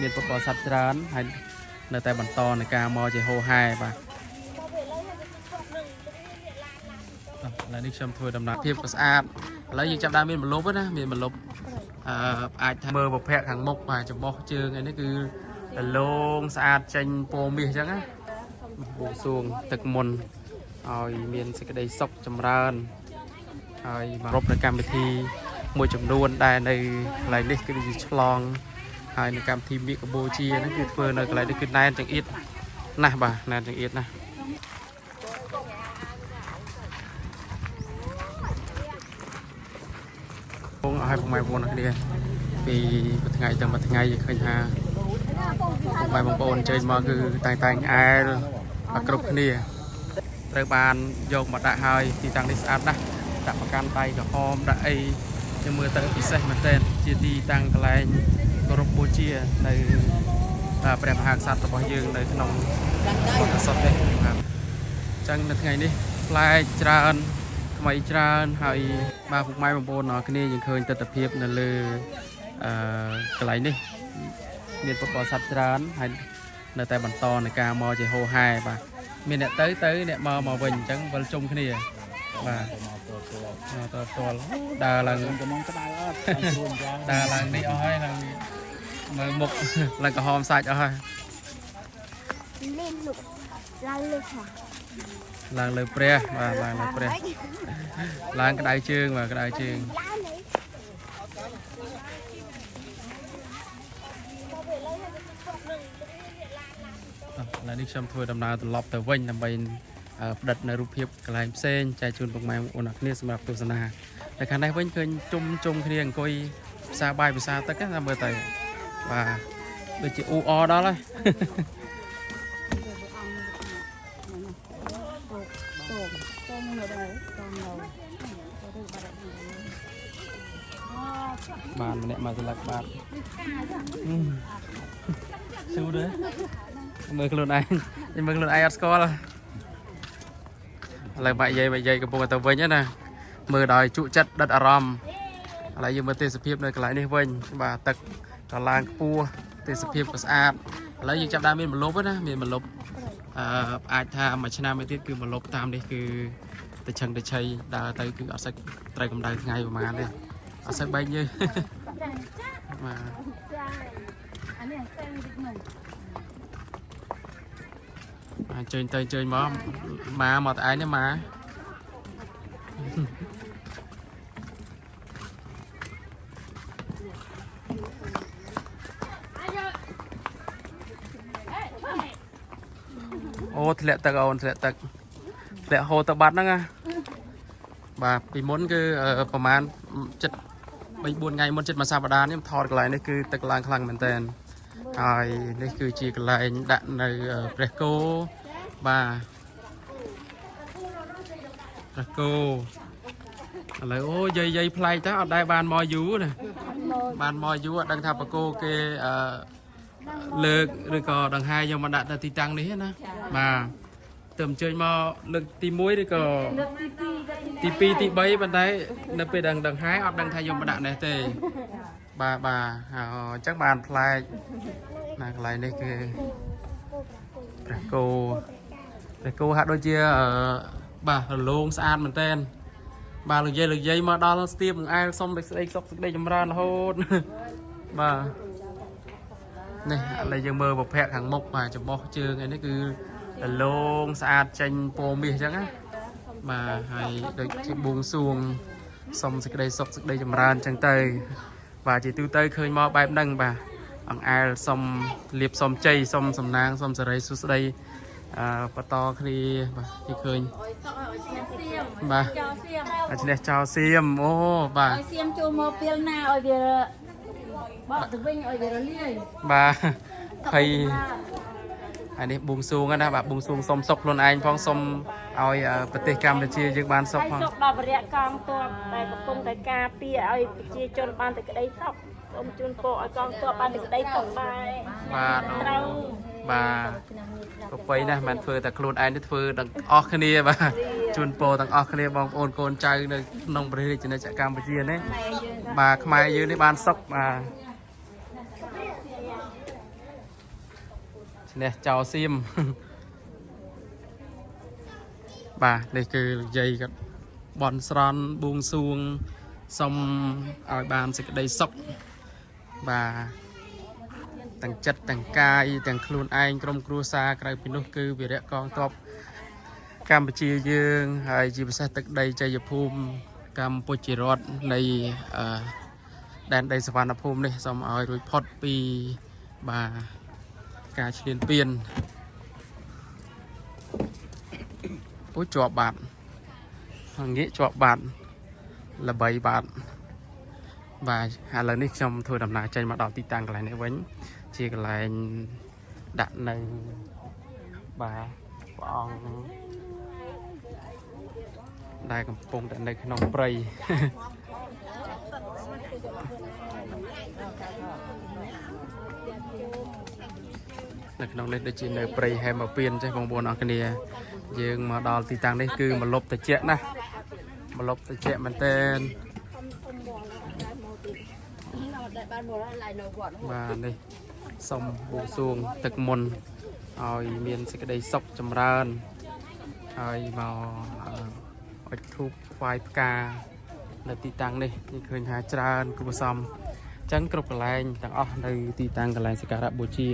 មានពុទ្ធបរិស័ទច្រើនហើយនៅតែបន្តនៃការមកជាហោហែបាទឥឡូវនេះខ្ញុំធ្វើដំណើរភាពក៏ស្អាតឥឡូវយើងចាប់ដើមមានម្លប់ណាមានម្លប់អឺអាចថាមើលប្រភពខាងមុខបាទច្បោះជើងអីនេះគឺរលោងស្អាតចេញពណ៌មាសអញ្ចឹងណាបួងសួងទឹកមន្តឲ្យមានសេចក្តីសុខចម្រើន ហើយមករົບនៅកម្មវិធីមួយចំនួនដែលនៅកន្លែងនេះគឺជាឆ្លងហើយនៅកម្មវិធីមាគបូជាហ្នឹងគឺធ្វើនៅកន្លែងនេះគឺណែនចង្អៀតណាស់បាទណែនចង្អៀតណាស់ពងឲ្យពុកម៉ែបងប្អូនអរគ្នាពីមួយថ្ងៃទៅមួយថ្ងៃយើងឃើញថាពុកម៉ែបងប្អូនអញ្ជើញមកគឺតែងតែងអែលមកគ្រប់គ្នា ត្រូវបានយកមកដាក់ហើយទីតាំងនេះស្អាតណាស់ដាក់ប្រកាន់ដៃក្រហមដាក់អីខ្ញុំមើលទៅពិសេសមែនទែនជាទីតាំងកន្លែងគោរពបូជានៅព្រះមហាក្សត្ររបស់យើងនៅក្នុងពុទ្ធសតនេះបាទអញ្ចឹងនៅថ្ងៃនេះប្លែកច្រើនថ្មីច្រើនហើយបាទពុកម៉ែបងប្អូនអរគ្នាយើងឃើញទស្សនវិជ្ជានៅលើអឺកន្លែងនេះមានពុទ្ធបរិស័ទច្រើនហើយនៅតែបន្តនៃការមកជាហោហែបាទ មានអ្នកទៅទៅអ្នកមកមកវិញអញ្ចឹងវិលជុំគ្នាបាទ មកផ្ទាល់ផ្ទាល់ មកទៅផ្ទាល់ដើរឡើង ខ្ញុំកំងក្តៅអត់អត់ស្រួលយ៉ាង ដើរឡើងនេះអស់ហើយឡើងមើលមុខឡើងក្រហមសាច់អស់ហើយ លេងលុកឡើងលើខាង ឡើងលើព្រះបាទឡើងលើព្រះឡើងក្តៅជើងបាទក្តៅជើង ឡើងនេះ ឥឡូវនេះខ្ញុំធ្វើដំណើរត្រឡប់ទៅវិញដើម្បីផ្ដិតនៅរូបភាពកន្លែងផ្សេងចែកជូនពុកម៉ែបងប្អូនអ្នកគ្នាសម្រាប់ទស្សនាតែខាងនេះវិញឃើញជុំជុំគ្នាអង្គុយផ្សារបាយផ្សារទឹកណាមើលទៅបាទដូចជាអ៊ូអដល់ហើយ បានម្នាក់មកស្លឹកបាទស៊ូទេមើលខ្លួនឯងមើលខ្លួនឯងអត់ស្គាល់ឥឡូវបាក់យាយបាក់យាយកំពុងតែទៅវិញណាមើលដោយជក់ចិត្តដិតអារម្មណ៍ឥឡូវយើងមើលទេសភាពនៅកន្លែងនេះវិញបាទទឹកក៏ឡើងខ្ពស់ទេសភាពក៏ស្អាតឥឡូវយើងចាប់ដើមមានម្លប់ណាមានម្លប់អឺអាចថាមួយឆ្នាំឯទៀតគឺម្លប់តាមនេះគឺទៅឆឹងទៅឆៃដើរទៅគឺអត់សូវត្រូវកម្ដៅថ្ងៃប្រហែលទេអត់សូវបែកយើង បាទ អានេះផ្សេងតិចមើល អញ្ជើញទៅអញ្ជើញមកម៉ាមកតែឯងនេះម៉ាអូធ្លាក់ទឹកអូនធ្លាក់ទឹកធ្លាក់ហូរទៅបាត់ហ្នឹងណាបាទពីមុនគឺប្រហែលចិត្ត3 4ថ្ងៃមុនចិត្តមួយសប្តាហ៍នេះថតកន្លែងនេះគឺទឹកឡើងខ្លាំងមែនតើហើយនេះគឺជាកន្លែងដាក់នៅព្រះគោបាទព្រះគោឥឡូវអូយាយយាយប្លែកតើអត់ដែលបានមកយូរណាបានមកយូរអត់ដឹងថាប្រគោគេអឺលើកឬក៏ដង្ហែយកមកដាក់នៅទីតាំងនេះណាបាទទៅអញ្ជើញមកលើកទី1ឬក៏ទី2ទី3ប៉ុន្តែនៅពេលដឹងដង្ហែអត់ដឹងថាយកមកដាក់នេះទេបាទបាទអញ្ចឹងបានប្លែកណាកន្លែងនេះគឺព្រះគោព្រះគោហាក់ដូចជាបាទរលោងស្អាតមែនតើបាទលោកយាយលោកយាយមកដល់ស្ទាបអង្អែលសុំសេចក្តីសុខសេចក្តីចម្រើនរហូតបាទនេះឥឡូវយើងមើលប្រភពខាងមុខបាទច្បោះជើងអីនេះគឺរលោងស្អាតចេញពណ៌មាសអញ្ចឹងណាបាទហើយដូចជាបួងសួងសុំសេចក្តីសុខសេចក្តីចម្រើនអញ្ចឹងទៅ បាទជាទូទៅឃើញមកបែបហ្នឹងបាទអង្អែលសុំលៀបសុំជ័យសុំសំណាងសុំសេរីសុស្ដីអឺបន្តគ្នាបាទគេឃើញ អុយសក់ឲ្យឈ្នះសៀម បាទ ចោលសៀម អាឈ្នះចោលសៀមអូបាទ ឲ្យសៀមចូលមកពេលណាឲ្យវាបកទៅវិញឲ្យវារលាយ បាទហើយហើយនេះបួងសួងណាបាទបួងសួងសុំសុខខ្លួនឯងផងសុំឲ្យប្រទេសកម្ពុជាយើងបានសុខ ហើយ ផង សុខដល់វរៈកងទ័ពដែលកំពុងតែការពារឲ្យប្រជាជនបានតែក្តីសុខសូមជូនពរឲ្យកងទ័ពបានតែក្តីសុខដែរ បាទអូ ត្រូវ បាទប្រពៃណាស់មិនធ្វើតែខ្លួនឯងទេធ្វើទាំងអស់គ្នាបាទជូនពរទាំងអស់គ្នាបងប្អូនកូនចៅនៅក្នុងប្រទេសរាជាណាចក្រកម្ពុជានេះបាទខ្មែរយើងនេះបានសុខបាទ ឈ្នះចោលសៀម បាទនេះគឺនិយាយគាត់បន់ស្រន់បួងសួងសុំឲ្យបានសេចក្តីសុខបាទទាំងចិត្តទាំងកាយទាំងខ្លួនឯងក្រុមគ្រួសារក្រៅពីនោះគឺវីរៈកងទ័ពកម្ពុជាយើងហើយជាពិសេសទឹកដីជ័យភូមិកម្ពុជារដ្ឋនៃអឺដែនដីសវណ្ណភូមិនេះសូមឲ្យរួចផុតពីបាទការឈ្លានពាន អូជាប់បាត់ងាកជាប់បាត់ល្បីបាត់បាទឥឡូវនេះខ្ញុំធ្វើដំណើរចេញមកដល់ទីតាំងកន្លែងនេះវិញ ជាកន្លែងដាក់នៅបាទព្រះអង្គដែលកំពុងតែនៅក្នុងព្រៃ នៅក្នុងនេះដូចជានៅព្រៃហេមពៀនចេះបងប្អូនអរគ្នា យើងមកដល់ទីតាំងនេះគឺមលប់តិចណាស់មលប់តិចមែនតើបាទនេះសុំបួងសួងទឹកមន្តឲ្យមានសេចក្តីសុខចម្រើនហើយមកអុជធូបថ្វាយផ្កានៅទីតាំងនេះយើងឃើញថាច្រើនគួរសមអញ្ចឹងគ្រប់កន្លែងទាំងអស់នៅទីតាំងកន្លែងសក្ការៈបូជា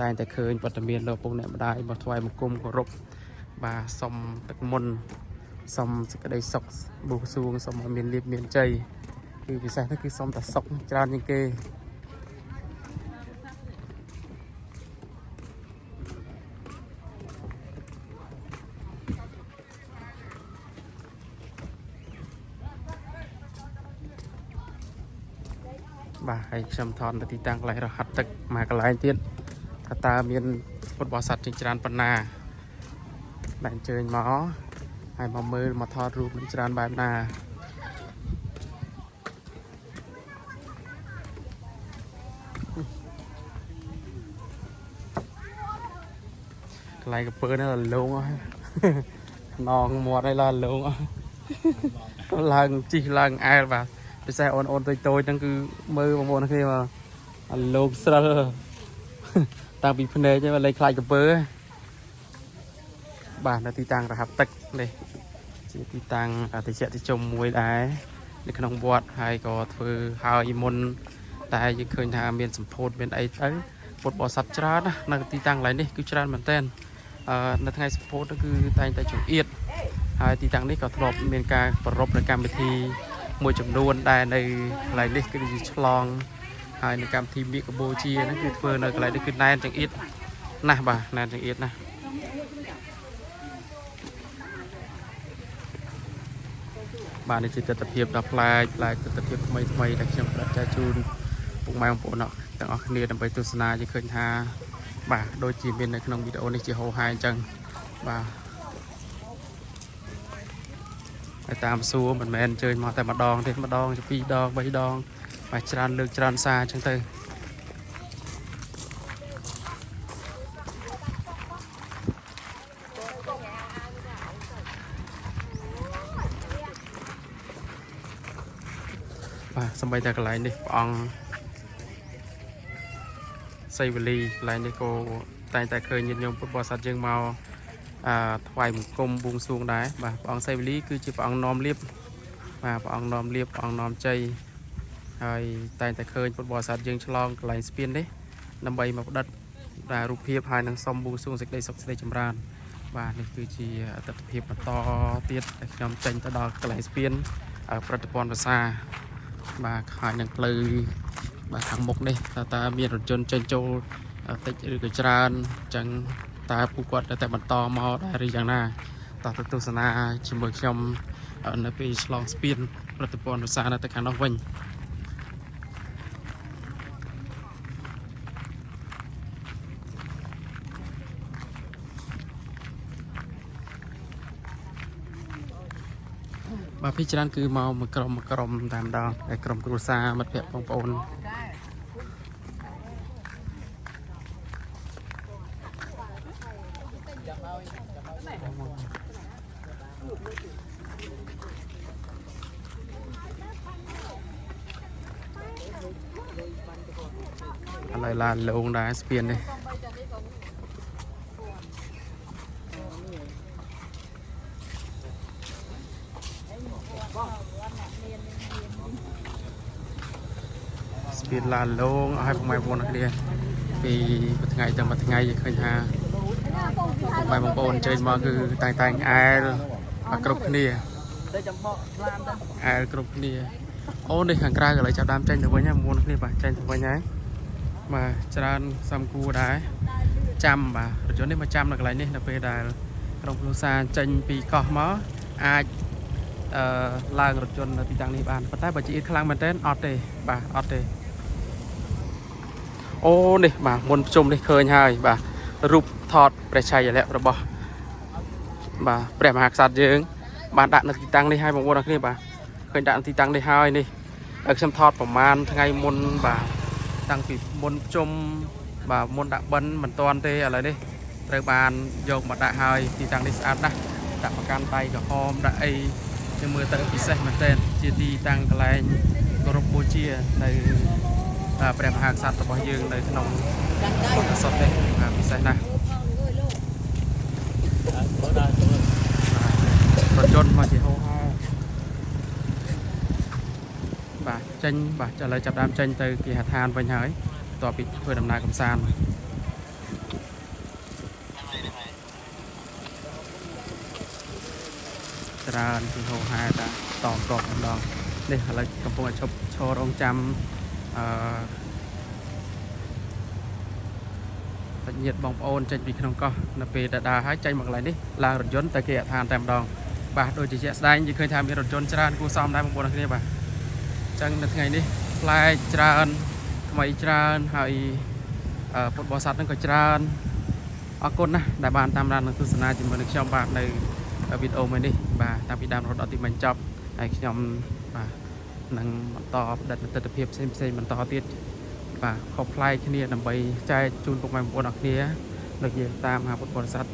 តែងតែឃើញវត្តមានលោកពុកអ្នកម្ដាយមកថ្វាយបង្គំគោរពបាទសុំទឹកមន្តសុំសេចក្តីសុខបួងសួងសុំឲ្យមានលាភមានជ័យគឺពិសេសទៅគឺសុំតែសុខច្រើនជាងគេបាទហើយខ្ញុំថតនៅទីតាំងកន្លែងរហ័តទឹកមកកន្លែងទៀតថាតើមានពុទ្ធបរិស័ទជាច្រើនប៉ុណ្ណាបាទអញ្ជើញមកហើយមកមើលមកថតរូបនឹងច្រើនបែបណាកន្លែងកពើនេះរលងអស់ ខ្នងមាត់ឯឡាលងអស់ ឡើងជីកឡើងអែលបាទពិសេសអូនអូនតូចតូចហ្នឹងគឺមើលបងប្អូនគ្នាបាទអាលោកស្រិល តាំងពីភ្នែកហ្នឹងលេងខ្លាចកពើបាទនៅទីតាំងរហាប់ទឹកនេះជាទីតាំងអតិចតិជុំមួយដែរនៅក្នុងវត្តហើយក៏ធ្វើហើយមុនតែយើងឃើញថាមានសម្ពោធមានអីទៅពុទ្ធបរិស័ទច្រើនណាស់នៅទីតាំងកន្លែងនេះគឺច្រើនមែនទែនអឺនៅថ្ងៃសម្ពោធហ្នឹងគឺតែងតែចង្អៀត ហើយទីតាំងនេះក៏ធ្លាប់មានការប្រារព្ធនៅកម្មវិធីមួយចំនួនដែរនៅកន្លែងនេះគឺជាឆ្លងហើយនៅកម្មវិធីមាគបូជាហ្នឹងគឺធ្វើនៅកន្លែងនេះគឺណែនចង្អៀតណាស់បាទណែនចង្អៀតណាស់បាទនេះជាទស្សនវិជ្ជាដ៏ប្លែកប្លែកទស្សនវិជ្ជាថ្មីថ្មីដែលខ្ញុំផ្ដល់ចែកជូនពុកម៉ែបងប្អូនទាំងអស់គ្នាដើម្បីទស្សនាយើងឃើញថាបាទដូចជាមាននៅក្នុងវីដេអូនេះជាហោហាយអញ្ចឹងបាទ ហើយតាមសួរមិនមែនអញ្ជើញមកតែម្ដងទេម្ដងជាពីរដងបីដងបាទច្រើនលើកច្រើនសារអញ្ចឹងទៅបាទសំបីតែកន្លែងនេះព្រះអង្គសីវលីកន្លែងនេះក៏តែងតែឃើញញាតិញោមពុទ្ធបរិស័ទយើងមក អឺថ្វាយបង្គំបួងសួងដែរបាទព្រះអង្គសីវលីគឺជាព្រះអង្គនាំលៀបបាទព្រះអង្គនាំលៀបព្រះអង្គនាំជ័យហើយតែងតែឃើញពុទ្ធបរិស័ទយើងឆ្លងកន្លែងស្ពាននេះដើម្បីមកផ្ដិតដែលរូបភាពហើយនឹងសុំបួងសួងសេចក្តីសុខសេចក្តីចម្រើនបាទនេះគឺជាទស្សនវិជ្ជាបន្តទៀតដែលខ្ញុំចេញទៅដល់កន្លែងស្ពានប្រតិព័ន្ធភាសាបាទហើយនឹងផ្លូវបាទខាងមុខនេះតើតើមានរថយន្តចេញចូលតិចឬក៏ច្រើនអញ្ចឹង តើពួកគាត់នៅតែបន្តមកដែរឬយ៉ាងណាតោះទៅទស្សនាជាមួយខ្ញុំនៅពេលឆ្លងស្ពានប្រតិព័ន្ធភាសានៅទៅខាងនោះវិញបាទពីច្រើនគឺមកមួយក្រុមមួយក្រុមតែម្ដងតែក្រុមគ្រួសារមិត្តភក្តិបងប្អូន ឥឡូវឡានលងដែរស្ពាននេះ ស្ពានឡានលងអស់ឲ្យពុកម៉ែបងប្អូនគ្នាពីមួយថ្ងៃទៅមួយថ្ងៃយើងឃើញថាពុកម៉ែបងប្អូនអញ្ជើញមកគឺតែងតែងអែលបាទគ្រប់គ្នាអែលគ្រប់គ្នាអូនេះខាងក្រៅឥឡូវចាប់ដើមចេញទៅវិញហើយបងប្អូនគ្នាបាទចេញទៅវិញហើយបាទច្រើនសំគួរដែរចាំបាទរថយន្តនេះមកចាំនៅកន្លែងនេះនៅពេលដែលក្រុមគ្រួសារចេញពីកោះមកអាច អឺឡើងរថយន្តនៅទីតាំងនេះបានប៉ុន្តែបើជាអ៊ីតខ្លាំងមែនទែនអត់ទេបាទអត់ទេអូនេះបាទមុនប្រជុំនេះឃើញហើយបាទរូបថតព្រះឆាយាល័ក្ខណ៍របស់បាទព្រះមហាក្សត្រយើង បានដាក់នៅទីតាំងនេះហើយបងប្អូនអរគ្នាបាទឃើញដាក់នៅទីតាំងនេះហើយនេះហើយខ្ញុំថតប្រហែលថ្ងៃមុនបាទតាំងពីមុនប្រជុំបាទមុនដាក់បិណ្ឌមិនតាន់ទេឥឡូវនេះត្រូវបានយកមកដាក់ហើយទីតាំងនេះស្អាតណាស់ដាក់ប្រកាន់ដៃក្រហមដាក់អី ខ្ញុំមើលទៅពិសេសមែនទែនជាទីតាំងកន្លែងគោរពបូជានៅព្រះមហាក្សត្ររបស់យើងនៅក្នុងពុទ្ធសតនេះបាទពិសេសណាស់រថយន្តមកជាហោហែបាទចេញបាទឥឡូវចាប់ដើមចេញទៅគេហដ្ឋានវិញហើយបន្ទាប់ពីធ្វើដំណើរកម្សាន្តច្រើនជាហោហែតាតតបម្ដងនេះឥឡូវកំពុងតែឈប់ឈររងចាំអឺ សាច់ញាតិបងប្អូនចេញពីក្នុងកោះនៅពេលដែលដើរហើយចេញមកកន្លែងនេះឡើងរថយន្តទៅគេអដ្ឋានតែម្ដងបាទដូចជាជាក់ស្ដែងយើងឃើញថាមានរថយន្តច្រើនគួរសមដែរបងប្អូនអរគ្នាបាទអញ្ចឹងនៅថ្ងៃនេះប្លែកច្រើនថ្មីច្រើនហើយពុទ្ធបរិស័ទហ្នឹងក៏ច្រើនអរគុណណាស់ដែលបានតាមដាននិងទស្សនាជាមួយនឹងខ្ញុំបាទនៅវីដេអូមួយនេះបាទតាំងពីដើមរហូតដល់ទីបញ្ចប់ហើយខ្ញុំបាទនឹងបន្តផ្ដិតទស្សនវិជ្ជាផ្សេងៗបន្តទៀត បាទខុសប្លែកគ្នាដើម្បីចែកជូនពុកម៉ែបងប្អូនអរគ្នាដូចជាតាមមហាពុទ្ធបរិស័ទ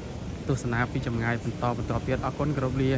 ទស្សនាពីចម្ងាយបន្តបន្តទៀតអរគុណគោរពលា